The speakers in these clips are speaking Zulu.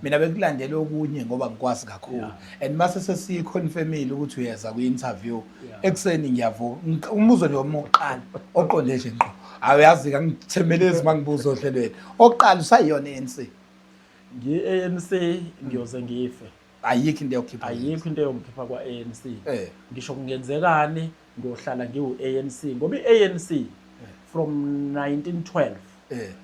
Mina bekulandela okunye ngoba ngikwazi kakhulu. And mase sesiyiconfirmile ukuthi uyeza kwi-interview ekuseni, ngiyavuka. Umbuzo nje wami wokuqala oqonde nje ngqo, awuyazi, kangithembelezi uma ngibuza ohlelweni okuqala, usayiyona i-ANC? Ngiyi-ANC, ngiyoze ngife. Ayikho into eyokhipha? Ayikho into eyongikhipha kwa-ANC. Ngisho kungenzekani, ngiyohlala ngiwu-ANC ngoba i-ANC from 1912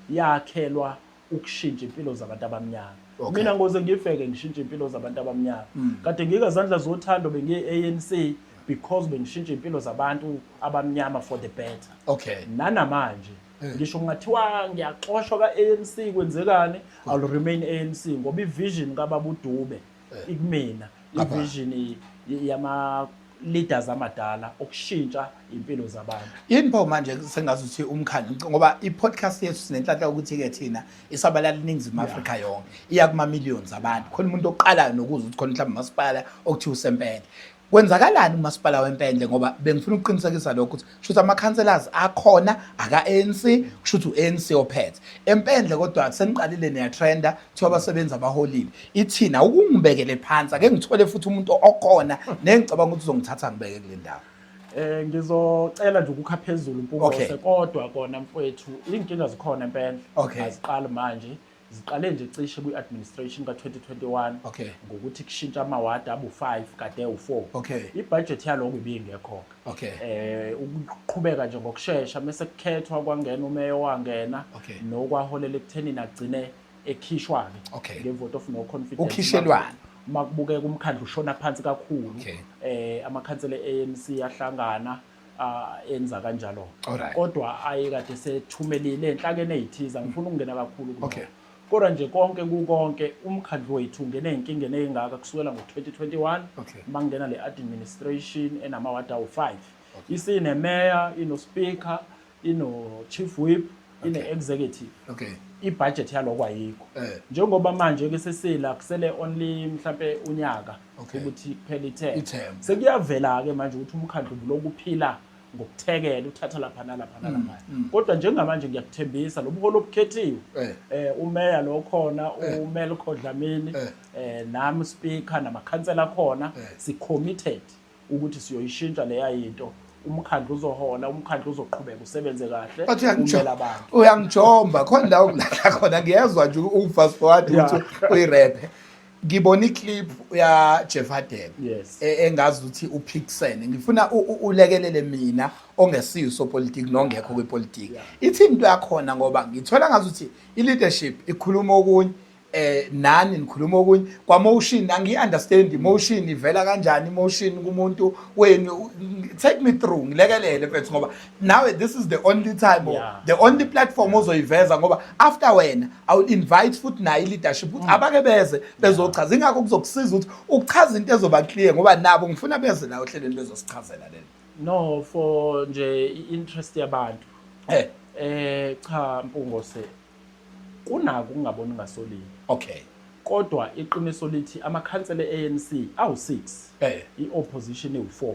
yakhelwa ukushintsha impilo zabantu abamnyama. Mina ngoze ngifeke ngishintshe impilo zabantu abamnyama. Kade ngikazandla zothando, bengiyi-ANC because bengishintsha impilo zabantu abamnyama for the better. Nanamanje, ngisho kungathiwa ngiyaxoshwa ka-ANC, kwenzekani, I'll remain ANC ngoba ivision kababa uDube ikumina, ivision yama leaders amadala okushintsha impilo zabantu. Yini pho manje sengazuthi umkhandlu, ngoba i-podcast yethu sinenhlanhla ukuthi-ke thina isabalala iNingizimu Afrika yonke, iya kuma-millions abantu, khona umuntu oqalayo nokuzwa ukuthi khona mhlawumbe umasipala okuthiwa useMpendle. Kwenzakalani umasipala weMpendle? Ngoba bengifuna ukuqinisekisa lokho ukuthi kusho ama-councillors akhona aka-ANC, kusho ukuthi u-ANC ophethe eMpendle, kodwa seniqalile niyatrenda, kuthiwa abasebenzi abaholile. Ithina ukungibekele phansi, ake ngithole futhi umuntu okhona nengicabanga ukuthi uzongithatha ngibeke kule ndawo. Ngizocela nje ukukha phezulu, Mpungose. Kodwa kona mfowethu, inkinga zikhona eMpendle. Aziqali manje, ziqale nje cishe kwi-administration ka-2021 ngokuthi kushintsha amawadi abu-5 kade ewu-4. Ibudget yaloko ibingekho. Ukuqhubeka nje ngokushesha mase kukhethwa, kwangena umeya owangena nokwaholela ekuthenini agcine ekhishwa-ke nge-vote of no confidence. Ukhishelwani? Uma kubukeka umkhandlu ushona phansi kakhulu, amakhansela e-ANC ahlangana, enza kanjalo. Kodwa ayekade sethumelile enhlakeni ey'thize, angifuni ukungena kakhulu kulokho. Kodwa nje konke kukonke, umkhandlu wethu ungene ey'nkingeni ey'ngaka kusukela ngo-2021 uma kungena le administration enamawadi awu-5, isinemeya, ino-speaker, ino-chief whip, ine-executive. Ibudget yaloko ayikho. Njengoba manje-ke sesila kusele only mhlampe unyaka ukuthi kuphele iterm. I-term. Sekuyavela-ke manje ukuthi umkhandlu ubuloku uphila ngokuthekela, uthatha lapha nalapha nalapha. Kodwa njengamanje ngiyakuthembisa, lo buholi obukhethiwe, umeya lo khona, uMelko Dlamini, nami speaker, namakhansela khona, si-committed ukuthi siyoyishintsha leya yinto. Umkhandlu uzohola, umkhandlu uzoqhubeka usebenze kahle, But umele abantu. Uyangijomba khona la okulahla khona, ngiyezwa nje u-fast forward ukuthi uyirephe. Ngibona iclip ya Jeff Hadebe engazi ukuthi uphikisene. Ngifuna ulekelele mina ongesiyo sopolitiki nongekho kwipolitiki. Ithi into yakhona, ngoba ngithola ngazi ukuthi i-leadership ikhuluma okunye, nani nikhuluma okunye kwa-motion. Angiyi-understand i-motion ivela kanjani, i-motion kumuntu wenu. Take me through, ngilekelele mfethu, ngoba nawe this is the only time or the only platform ozoyiveza, ngoba after wena I will invite futhi nayo i-leadership ukuthi abake beze bezochaza. Ingakho kuzokusiza ukuthi ukuchaza into ezoba clear, ngoba nabo ngifuna beze la ohlelweni bezosichazela lento. No, for nje i-interest yabantu, cha Mpungose, kunako ukungaboni ngasolinye. Kodwa iqiniso lithi amakhansela e-ANC awu-6, i-opposition ewu-4.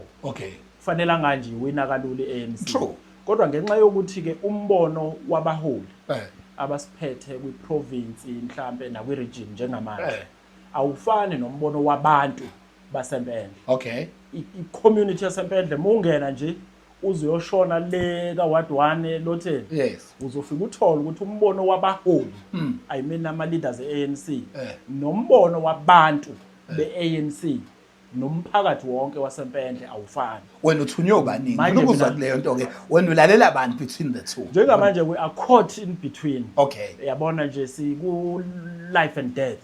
Kufanele kanje iwina kalula i-ANC. Kodwa ngenxa yokuthi-ke umbono wabaholi abasiphethe kwi-province mhlampe nakwi-region njengamanje awufani nombono wabantu baseMpendle. I-community yaseMpendle, mungena nje uze uyoshona le ka-ward 1 eLotheni, uzofika uthole ukuthi umbono wabaholi, I mean ama-leaders e-ANC, nombono wabantu be-ANC nomphakathi wonke waseMpendle awufani. Wena uthunywe ubaningi. Manje Ngifuna ukuzwa mina- kuleyo nto ke, wena ulalela abantu between the two. Njengamanje we are caught in between. Yabona nje, siku-life and death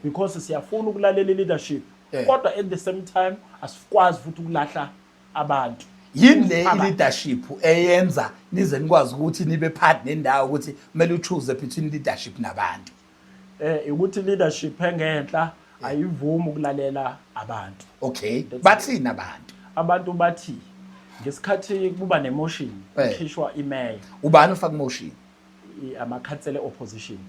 because siyafuna ukulalela i-leadership, kodwa at the same time asikwazi futhi ukulahla abantu. Yini le Umphakathi. I-leadership eyenza nize nikwazi ukuthi nibe part nendawo ukuthi kumele uchoose between leadership nabantu? Ukuthi leadership engenhla ayivumi ukulalela abantu. Okay, bathini abantu? Abantu bathi ngesikhathi kuba nemotion, kukhishwa imeya. Ubani ufaka motion? Amakhansela opposition.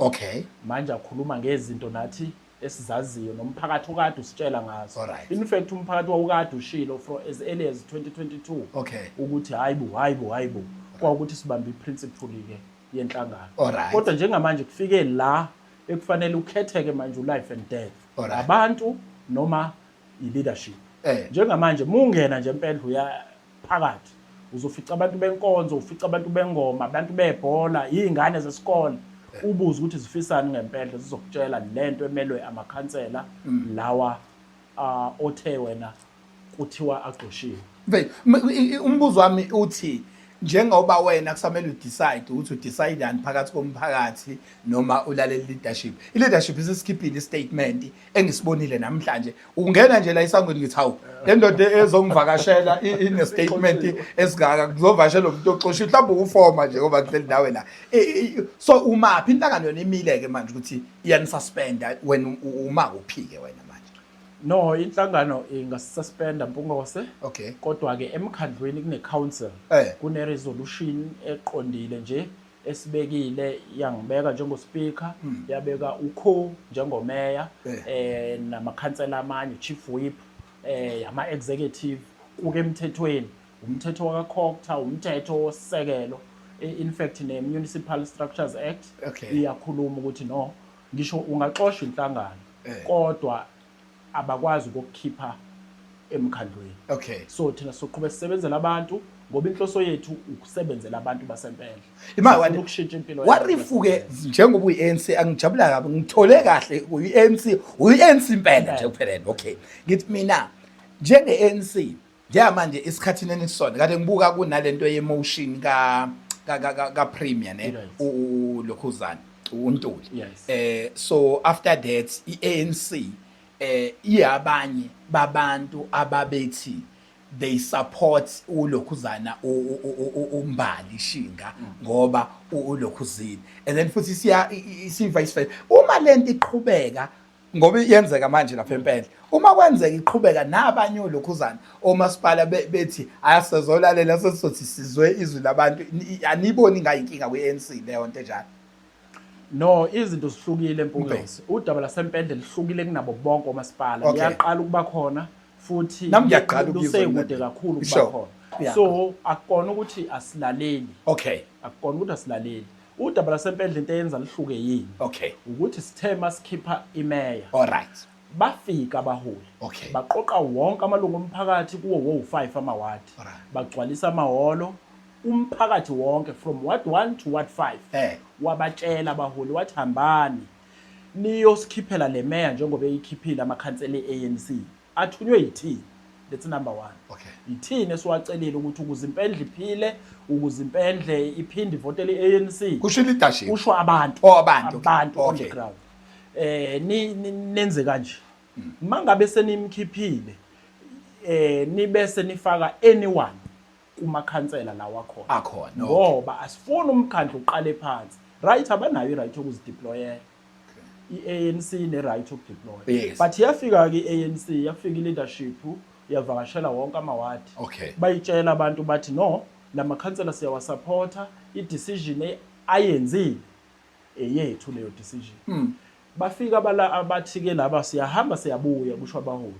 Manje akhuluma ngezinto nathi esizaziyo nomphakathi okade usitshela ngazo. In fact umphakathi wawukade ushilo from as early as 2022 ukuthi hayibo, hayibo, hayibo, kwawukuthi sibambe iprinciple ke yenhlangano. Kodwa njengamanje kufike la ekufanele ukhetheke manje u-life and death. Alright. Abantu noma i-leadership. Eh. Njengamanje mungena nje empela uya phakathi uzofica abantu benkonzo, ufica abantu bengoma, abantu bebhola, iy'ngane zesikole, ubuze ukuthi zifisani ngempela, zizokutshela lento emelwe amakhansela lawa othe wena kuthiwa agxoshiwe. Umbuzo wami uthi, njengoba wena kusamele udecide ukuthi udecide phakathi komphakathi noma ulalela leadership, i-leadership isisikhiphile istatement engisibonile namhlanje. Ungena nje la esangweni, ngithi, "Hawu, le ndoda ezongivakashela ine-statement esingaka, kuzovakashela umuntu oxoshiwe." Mhlawumbe ukufoma nje ngoba kuhleli nawe la. So umaphi inhlangano yona imile-ke manje ukuthi iyanisuspenda? Wena uma kuphike wena manje? No, inhlangano ingasuspenda, Mpungose. Kodwa ke emkhandlweni kune council, kune resolution eqondile nje esibekile, yangibeka njengo-speaker, yabeka ukho njengomeya, namakhansela amanye, chief whip, ama executive. Kuke emthethweni, umthetho wakaCogta, umthetho wosisekelo, in fact ne Municipal Structures Act iyakhuluma ukuthi no, ngisho ungaxoshwa inhlangano, kodwa abakwazi ukukukhipha emkhandlweni. So thina soqhubeka sisebenzela abantu ngoba inhloso yethu ukusebenzela abantu basempela. Ima Sifuna ukushintsha impilo what yabantu if ke basempela. Njengoba uyi-ANC, angijabula kabi, ngithole kahle, uyi-ANC, uyi-ANC impela nje kuphelele. Okay, ngithi mina njenge-ANC njengamanje isikhathini enisona kade ngibuka kunalento ye-motion ka premier ne ulokhuzana uNtuli. So after that i-ANC iyabanye babantu ababethi they support ulokhuzana uMbali Shinga ngoba ulokhuzini, and then futhi siya si vice versa. Uma lento iqhubeka, ngoba iyenzeka manje lapha empela, uma kwenzeka iqhubeka nabanye olokhuzana omasipala bethi ayasezolalela, sesizothi sizwe izwi labantu, aniboni ngayinkinga kwi-ANC leyo nto enjalo? No, izinto zihlukile, Mpungose. Udaba lasempendle lihlukile kunabo bonke omasipala. Liyaqala ukuba khona futhi Nami ngiyaqala ukuyizwa lusekude mina. Kakhulu ukuba khona. So akukona ukuthi asilaleli. Akukona ukuthi asilaleli. Udaba lasempendle, into eyenza lihluke yini? Ukuthi sithe masikhipha imeya, bafika abaholi, baqoqa wonke amalungu omphakathi kuwo wo-5 amawadi, bagcwalisa amahholo umphakathi wonke from ward 1 to ward 5. Wabatshela abaholi wathi, "Hambani niyosikhiphela le meya njengoba eyikhiphile amakhansela e-ANC athunywe yithini." That's number one. Yithini esiwacelile ukuthi ukuze impendle iphile, ukuze impendle iphinde ivotele i-ANC. Kusho i-leadership. Kusho abantu. Oh, abantu, okay. Abantu on the ground. Ni nenze kanje, mangabe senimkhiphile, nibese nifaka anyone kumakhansela lawa akhona. Akhona, okay. Ngoba asifuni umkhandlu uqale phansi. Right, abanayo i-right yokuzideployela, i-ANC ne-right yokudeploy. But yafika-ke i-ANC, yafika i-leadership, yavakashela wonke amawadi. Bayitshela abantu bathi, "No, la makhansela siyawasupporta, i-decision ayenzile eyethu leyo decision." Bafika bala abathi-ke laba, "Siyahamba, siyabuya," kusho abaholi.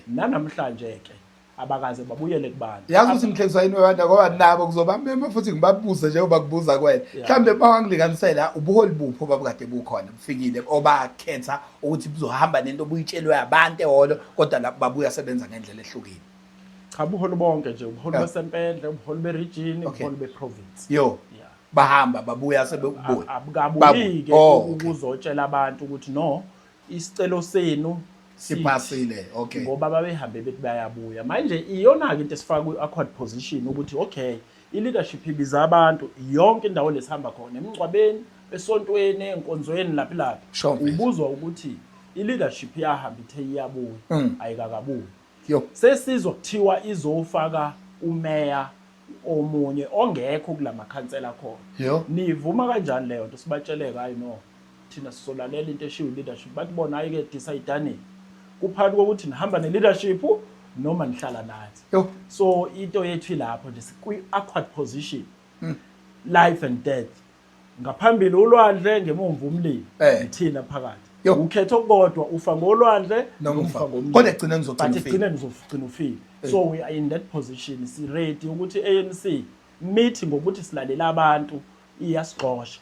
Nanamhlanje ke abakaze babuyele kubantu. Yazi ukuthi ngihlekiswa yini wewanda, ngoba nabo kuzobamema futhi ngibabuze njengoba kubuza kwena. Mhlawumbe bangangilinganisela ubuholi buphi obabukade bukhona bufikile obakhetha ukuthi buzohamba nento obuyitshelwe abantu ehholo, kodwa lapho babuya sebenza ngendlela ehlukile? Cha, ubuholi bonke nje, ubuholi basempendle, ubuholi be-region, ubuholi be-province. Yo. Bahamba babuya sebebuya. Abukabuyi-ke Oh, okay. ukuzotshela abantu ukuthi no, isicelo senu Sipasile, okay. Ngoba babehambe bethi bayabuya. Manje iyona-ke into esifaka kwi-awkward position ukuthi okay, i-leadership ibiza abantu yonke indawo lesihamba khona, emngcwabeni, esontweni, enkonzweni, laphi laphi. Sure, mfethu. Ubuzwa ukuthi i-leadership iyahamba ithe iyabuya, ayikakabuyi. Yo. Sesizwa kuthiwa izofaka umeya omunye ongekho kulamakhansela khona. Yo. Nivuma kanjani leyo nto? Sibatshele, "Hayi no, thina sizolalela into eshiwo i-leadership." Bathi bona, "Hayi-ke, decide-anini kuphakathi kokuthi nihamba ne-leadership noma nihlala nathi." Yo. So into yethu ilapho nje, sikwi-awkward position, life and death, ngaphambili ulwandle, ngemumva umlilo, ithina phakathi. Yo. Ukhetha okukodwa, ufa ngolwandle noma ufa ngomlilo. Kodwa ekugcineni uzogcina But ufile. Ekugcineni uzogcina ufile. So we are in that position, si ready ukuthi ANC mithi ngokuthi silalela abantu iyasigxosha,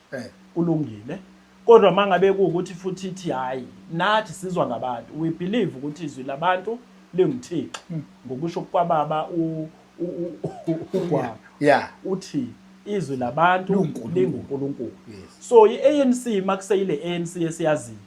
kulungile. Kodwa mangabe kuwukuthi futhi ithi hayi, nathi sizwa ngabantu, we believe ukuthi izwi labantu linguThixo. Ngokusho kwababa uGwaba uthi izwi labantu linguNkulunkulu. So i-ANC makuseyile ANC esiyaziyo,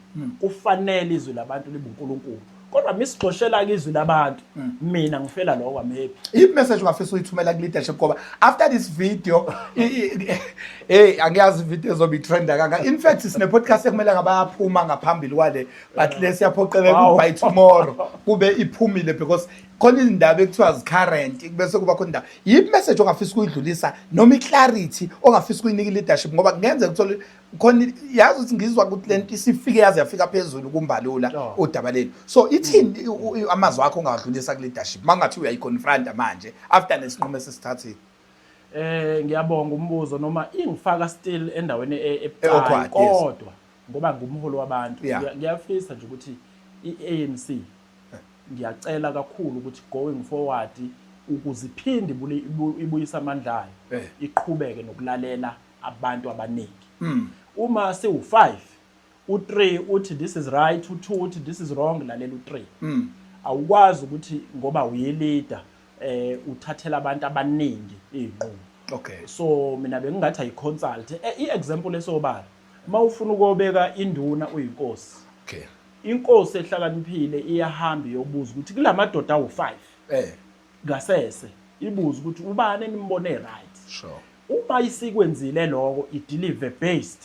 kufanele izwi labantu libe uNkulunkulu. Kodwa misigxoshela ke izwi labantu, mina ngifela lokho, I'm happy. I-message ungafisa uyithumela ku-leadership, ngoba after this video, hey, angiyazi i-video ezobe i-trenda kanga. In fact, sine-podcast ekumele ngabayaphuma ngaphambili kwale, but le siyaphoqeleka by tomorrow kube iphumile, because khona izindaba ekuthiwa zi-current, bese kuba khona indaba. Yiphi message ongafisa ukuyidlulisa noma i-clarity ongafisa ukuyinika i-leadership? Ngoba kungenzeka uthole khona, yazi ukuthi ngizwa ukuthi lento isifike yaze yafika phezulu kuMbalula udaba leli. So ithini amazwi akho ongawadlulisa ku-leadership uma kungathi uyayi-confronta manje after lesinqumo esisithathile? Ngiyabonga umbuzo, noma ingifaka still endaweni ebucayi, Awkward, yes. kodwa ngoba ngumholi wabantu, ngiyafisa nje ukuthi i-ANC, ngiyacela kakhulu ukuthi going forward, ukuze iphinde ibuyise amandla ayo, iqhubeke nokulalela abantu abaningi. Uma siwu-5, u-3 uthi this is right, u-2 uthi this is wrong, lalela u-3. Awukwazi ukuthi ngoba uyi-leader uthathela abantu abaningi izinqumo. So mina bengingathi ayi-consult. I-example esobala, uma ufuna ukobeka induna uyinkosi, inkosi ehlakaniphile iyahamba iyobuza ukuthi kulamadoda awu-5 ngasese, ibuze ukuthi ubani enimbone right. Uma isikwenzile lokho, i-deliver based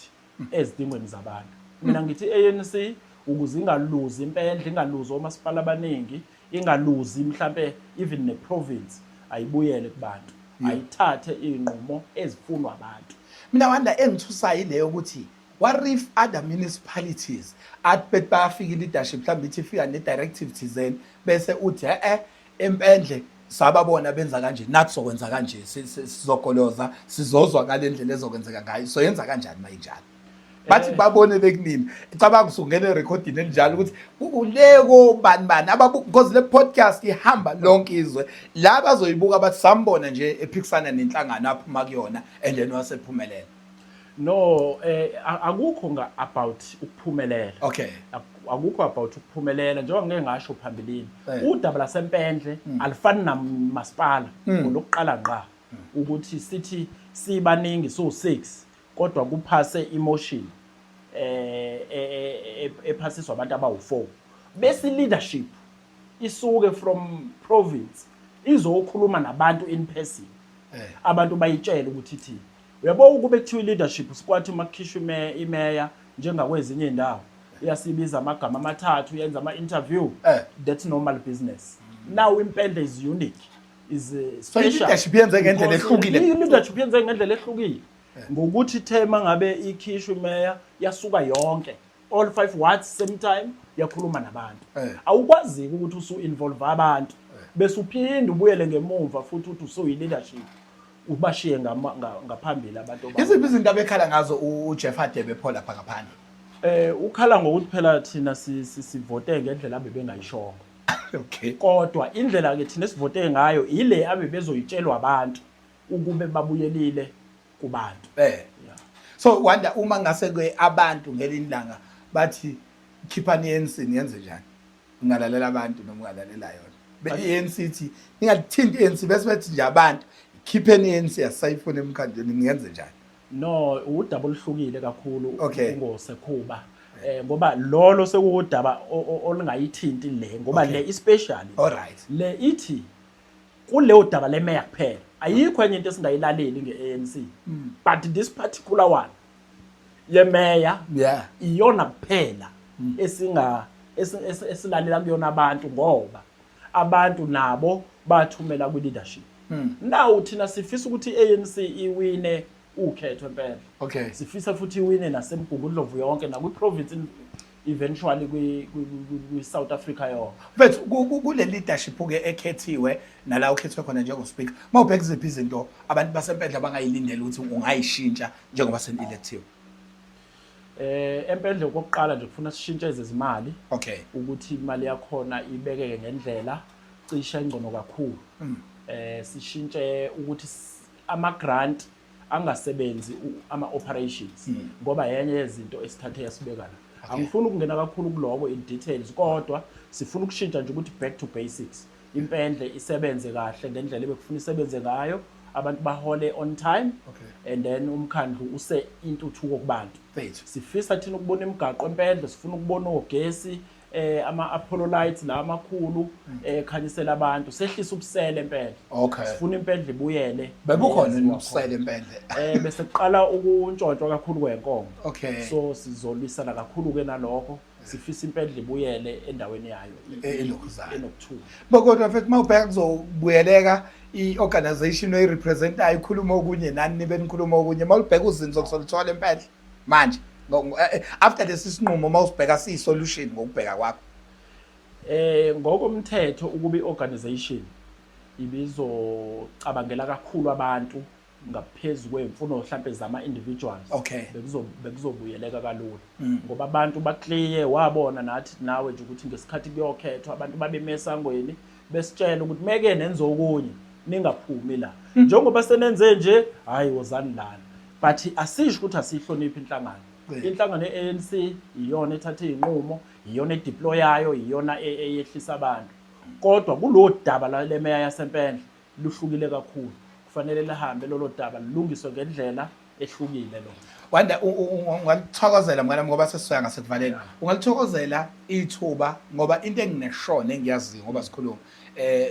ezidingweni zabantu. Mina ngithi ANC, ukuze ingaluzi iMpendle, ingaluzi omasipala abaningi, ingaluzi mhlambe even ne-province, ayibuyele kubantu, ayithathe izinqumo ezifunwa abantu. Mina Wanda, engithusayo ileyo ukuthi what if other municipalities athi bethi bayafika i-leadership, mhlawumbe ithi ifika ne-directive thizeni, bese uthi eMpendle sababona benza kanje, nathi sokwenza kanje, sizogoloza, sizozwa ngale ndlela ezokwenzeka ngayo. So yenza kanjani mayinjalo? Bathi babone bekunini? Cabanga usungena erekhodini elinjalo ukuthi kuleko bani bani ababu, because le podcast ihamba lonke izwe, la bazoyibuka bathi sambona nje ephikisana nenhlangano aphuma kuyona and then wasephumelela. No, akukho nga about ukuphumelela. Akukho about ukuphumelela, njengoba ngeke ngasho phambilini. Udaba laseMpendle alifani namasipala. Ngolokuqala ngqa ukuthi sithi sibaningi, so 6, kodwa kuphase i-motion ephasiswa abantu abawu4, bese leadership isuke from province izokhuluma nabantu in person. Abantu bayitshela ukuthi ithini. Uyabo, ukube kuthiwa i-leadership sikwathi uma kukhishwa imeya njengakwezinye iy'ndawo, iyasibiza amagama amathathu, yenza ama-interview, that's normal business. Now iMpendle is unique, is So special. I-leadership yenze ngendlela Because ehlukile. I-leadership yenze ngendlela ehlukile ngokuthi ithe mangabe ikhishwa imeya, yasuka yonke, all five wards, same time, yakhuluma nabantu. Awukwazi ukuthi usu-involve abantu bese uphinde ubuyele ngemumva futhi uthi usuyi-leadership, ubashiye ngaphambili abantu. Iziphi izinto abekhala ngazo uJeff Hadebe pho lapha ngaphandle? Ukhala ngokuthi phela thina sivote ngendlela abebengayishongo. Kodwa indlela ke thina esivote ngayo ile abebezoyitshelwa abantu ukube babuyelile kubantu. So Wanda, uma ngase ke abantu ngelinye ilanga bathi khiphani i-ANC, niyenze njani? Ungalalela abantu noma ungalalela yona? Be-ANC ithi ningathinti i-ANC, bese bethi nje abantu khipheni i-ANC, asayifuna emkhandlweni, ningenze njani? No, udaba oluhlukile kakhulu ngosekhuba, ngoba lolo sekuwudaba olungayithinti le, ngoba le i-special. All right. Le ithi kuleyo daba lemeya kuphela, ayikho enye into esingayilaleli nge-ANC, but this particular one yemeya iyona kuphela esinga esilalela kuyona abantu, ngoba abantu nabo bathumela kwi-leadership. Now thina sifisa ukuthi i-ANC iwine ukhetho impela. Sifisa futhi iwine naseMgungundlovu yonke, nakwi-province, eventually kwi-South Africa yonke. Mfethu, kule leadership ke ekhethiwe nala ukhethwe khona njengo-speaker, uma ubheka, iziphi izinto abantu baseMpendle abangayilindela ukuthi ungayishintsha njengoba seni-electiwe? EMpendle okokuqala nje kufuna sishintshe ezezimali ukuthi imali yakhona ibekeke ngendlela cishe engcono kakhulu. Sishintshe ukuthi ama grant Angasebenzi ama-operations ngoba yenye yezinto esithathe yasibeka la. Angifuni ukungena kakhulu kuloko in details, kodwa sifuna ukushintsha nje ukuthi back to basics, iMpendle isebenze kahle ngendlela ebekufuna isebenze ngayo, abantu bahole on time and then umkhandlu use intuthuko kubantu. Mfethu. Sifisa thina ukubona imigaqo eMpendle, sifuna ukubona ogesi, ama Apollo lights la amakhulu khanyisela abantu, sehlisa ubusele eMpendle. Sifuna iMpendle ibuyele. Bebukhona Eyaziwa ubusele khona. eMpendle? Bese kuqala ukuntshontshwa kakhulu kwenkomo. So sizolwisana kakhulu ke nalokho, sifisa iMpendle ibuyele endaweni yayo Elokhuzana. Enokuthula. Kodwa mfethu, mawubheka kuzobuyeleka i-organization oyirepresentayo ikhuluma okunye, nani nibe nikhuluma okunye. Mawubheka uzinzo kusoluthola eMpendle manje after lesi sinqumo, mawusibheka siyi-solution ngokubheka kwakho? Ngokomthetho ukuba i-organization ibizocabangela kakhulu abantu ngaphezulu kwemfuno mhlambe zama individuals, bekuzobuyeleka kalula ngoba abantu bakliye wabona nathi nawe nje ukuthi ngesikhathi kuyokhethwa abantu babeme esangweni besitshela ukuthi meke nenze okunye, ningaphumi la, njengoba senenze nje, hayi, wozani lana. But asisho ukuthi asiyihloniphi inhlangano. Inhlangano ye-ANC iyona ethatha iy'nqumo, iyona edeployayo, iyona eyehlisa abantu, kodwa kulo daba lemeya yaseMpendle luhlukile kakhulu, kufanele lihambe lolo daba lulungiswe ngendlela ehlukile lo. Wanda, ungalithokozela mngane, ngoba sesisoya ngasekuvaleni, ungalithokozela ithuba, ngoba into engineshona engiyaziyo, ngoba sikhuluma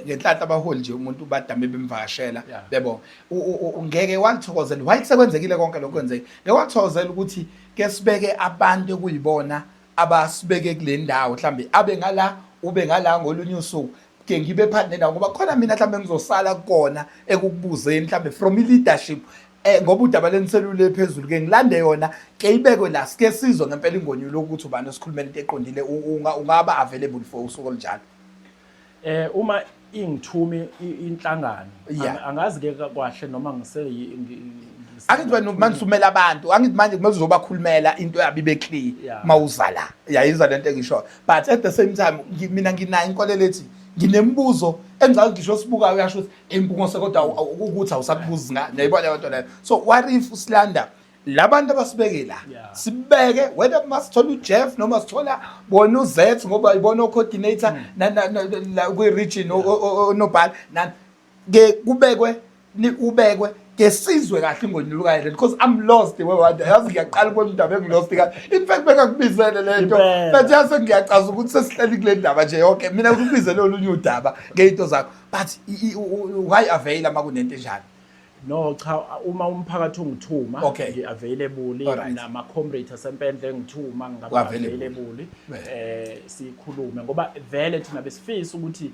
ngenhlanhla abaholi nje umuntu badame bemvakashela bebonga, ngeke walithokozela why sekwenzekile konke lokho kwenzeke, ngeke walithokozela ukuthi ke sibeke abantu ekuyibona abasibeke kule ndawo, mhlambe abe ngala, ube ngala ngolunye usuku, ke ngibe phakathi nendawo, ngoba khona mina mhlambe ngizosala kona ekukubuzeni mhlambe from i-leadership, ngoba udaba leniselule phezulu, ke ngilande yona ke ibekwe la, sike sizwe ngempela ingonyulo ukuthi ubani osikhulumela into eqondile. Ungaba available for usuku olunjalo? Uma ingithumi inhlangano, angazi ke kahle noma ngise Angithi wena manje umela abantu, angithi manje kumele uzobakhulumela into yabo ibe clear mawuza la, yayizwa lento engishoyo? But at the same time mina nginayo inkolelo ethi nginembuzo engicabanga ngisho sibukayo, uyasho ukuthi impungose, kodwa ukuthi awusakubuzi nga ngiyayibona leyo nto leyo. So what if usilanda labantu abasibeke la, sibeke whether masithola uJeff noma sithola bona uZet, ngoba ibona o-coordinator la kwi-region, onobhala nani, ke kubekwe ubekwe ke sizwe kahle ingonyulukayo, because I'm lost we wanda, yazi ngiyaqala ukubona indaba engilost ka. In fact bengakubizele le nto, but yase ngiyacaza ukuthi sesihleli kule ndaba nje yonke, mina ukubizele olunye udaba ngeyinto zakho, but ungayi-availa uma kunento enjalo? No, cha, uma umphakathi ungithuma, ngi-available. Nama-comrade aseMpendle engithuma, ngingaba U-available. available, sikhulume, ngoba vele thina besifisa ukuthi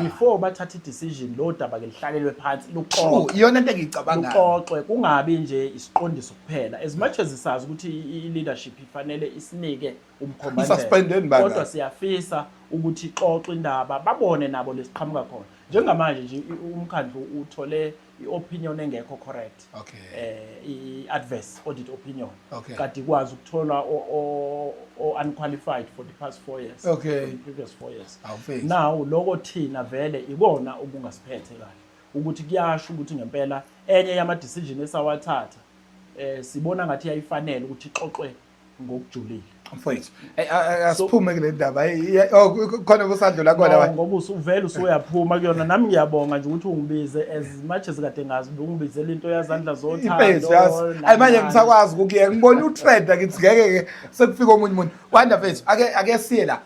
before bathatha i-decision, lo daba ke lihlalelwe phansi, True, luxoxwe. Iyona into engiyicabangayo. Luxoxwe, kungabi nje isiqondiso kuphela, as much as sazi ukuthi i-leadership ifanele isinike umkhombandlela, Suspendeni bangani. kodwa siyafisa ukuthi ixoxe indaba, babone nabo lesiqhamuka khona. Njengamanje nje umkhandlu uthole i-opinion engekho correct, i-adverse audit opinion, kade ikwazi ukuthola o-unqualified for the past 4 years, for the previous 4 years. Awufezi. Now lokho thina vele ikona okungasiphethe kahle, ukuthi kuyasho ukuthi ngempela enye yama-decision esawathatha sibona ngathi yayifanele ukuthi ixoxwe ngokujulile. Mfowethu, asiphume kule ndaba. Oh, khona kusadlula kona? No, wa ngoba usuvele usuyaphuma kuyona. Nami ngiyabonga nje ukuthi ungibize, as much as kade ngazi ungibizela into yazandla Impethu, yazi. zothando. Ayi, manje ngisakwazi ukuyeka, ngibona utrend, ngithi ngeke ke sekufika omunye umuntu. Wanda mfethu, ake siye la.